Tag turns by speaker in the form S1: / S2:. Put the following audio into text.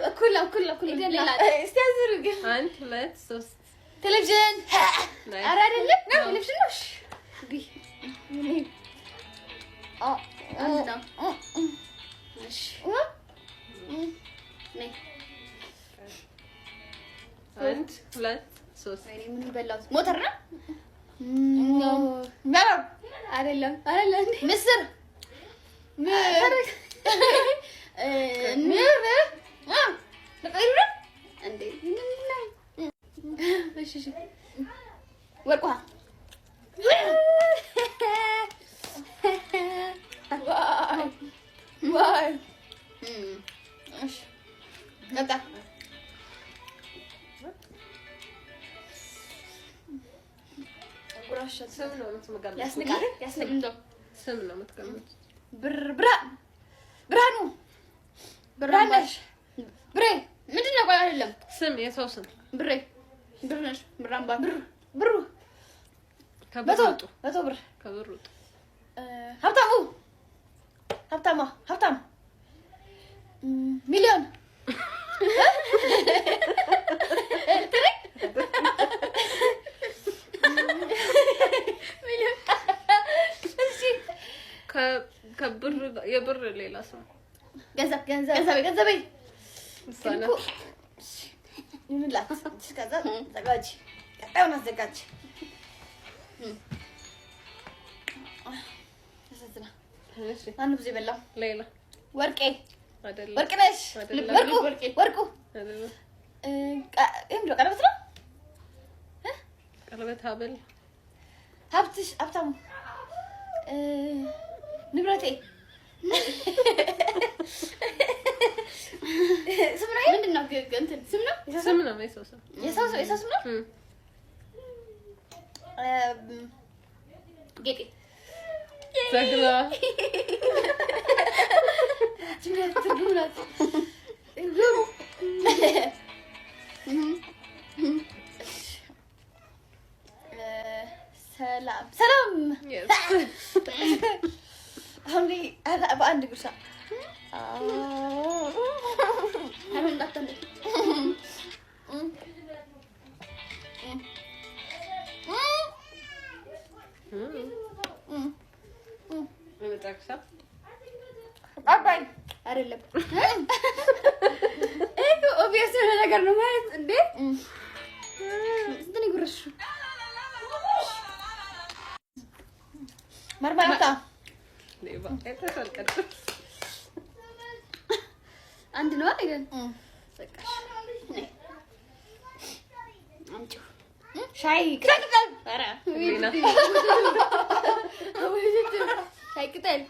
S1: እኩል እኩል እኩል።
S2: እስቲ አዙሩ ግን።
S3: አንድ፣ ሁለት፣ ሶስት።
S2: ቴሌቪዥን።
S1: ኧረ አይደለም፣ ቴሌቪዥን ነው። እሺ ቢ አንድ ነው። እሺ ነይ።
S3: አንድ፣ ሁለት፣ ሶስት።
S1: ወይኔ ምን በላሁት? ሞተር ነው አይደለም? አይደለም።
S2: ምስር።
S1: እንዴ? እሺ እሺ ወርቅ ውሃ።
S2: ዋይ። እሺ መጣ።
S3: ስም ነው የምትገምቱት።
S1: ያስንቃል ያስንቃል።
S3: ስም ነው የምትገምቱት።
S2: ብር ብርሃኑ፣ ብራነሽ፣ ብሬ።
S1: ምንድን ነው? ቆይ አይደለም።
S3: ስም፣ የሰው ስም።
S1: ብሬ፣ ብር ነሽ፣ ብር አምባ፣
S2: ብር ብሩ።
S3: ከብር
S2: 100
S3: ውጡ።
S2: 100 ብር።
S3: ከብር ውጡ።
S2: ሀብታሙ፣ ሀብታማ፣ ሀብታም፣ ሚሊዮን።
S3: ከብር፣ የብር ሌላ ስም።
S1: ገንዘብ።
S2: ገንዘብ።
S1: ገንዘቤ።
S2: ገንዘቤ።
S3: እሷ ናት።
S2: ይሁንላት። ከዛ ዘጋጅ፣ ቀጣዩን አዘጋጅ። ያሳዝናል።
S3: እሺ።
S2: ማነው ብዙ የበላው?
S3: ሌላ።
S2: ወርቄ።
S3: አይደለም።
S2: ወርቅነሽ።
S3: አይደለም።
S2: ወርቁ።
S1: ወርቄ።
S2: ወርቁ።
S3: አይደለም።
S2: ይህ ምንድን ነው? ቀለበት ነው?
S3: ቀለበት፣ ሀብል።
S2: ሀብትሽ፣ ሀብታሙ፣ ንብረቴ ስም ነው ይሄ?
S1: ምንድን ነው? እንትን ስም ነው።
S3: ስም ነው፣ የሰው ስም።
S2: የሰው ስም ነው።
S1: ጌጤ።
S3: ዘግና።
S2: ትርጉም ናት። ሰላም ሰላም።
S3: Yes.
S2: አሁን በአንድ ጉርሻ።
S1: አይሆን እንዳትሆን።
S3: የመጨረሻ።
S2: አባይ።
S1: አይደለም። ይሄ obvious የሆነ ነገር ነው ማለት እንዴ? ስንት ነው የጎረስሽው?
S2: መርመራታ።
S3: ሌባ አይተሻል ቅድም።
S1: አንድ ነው አይደል? በቃ ነይ አምጪው።
S2: ሻይ ቅጠል።
S1: ኧረ
S3: ሌላ።
S1: ሻይ ቅጠል።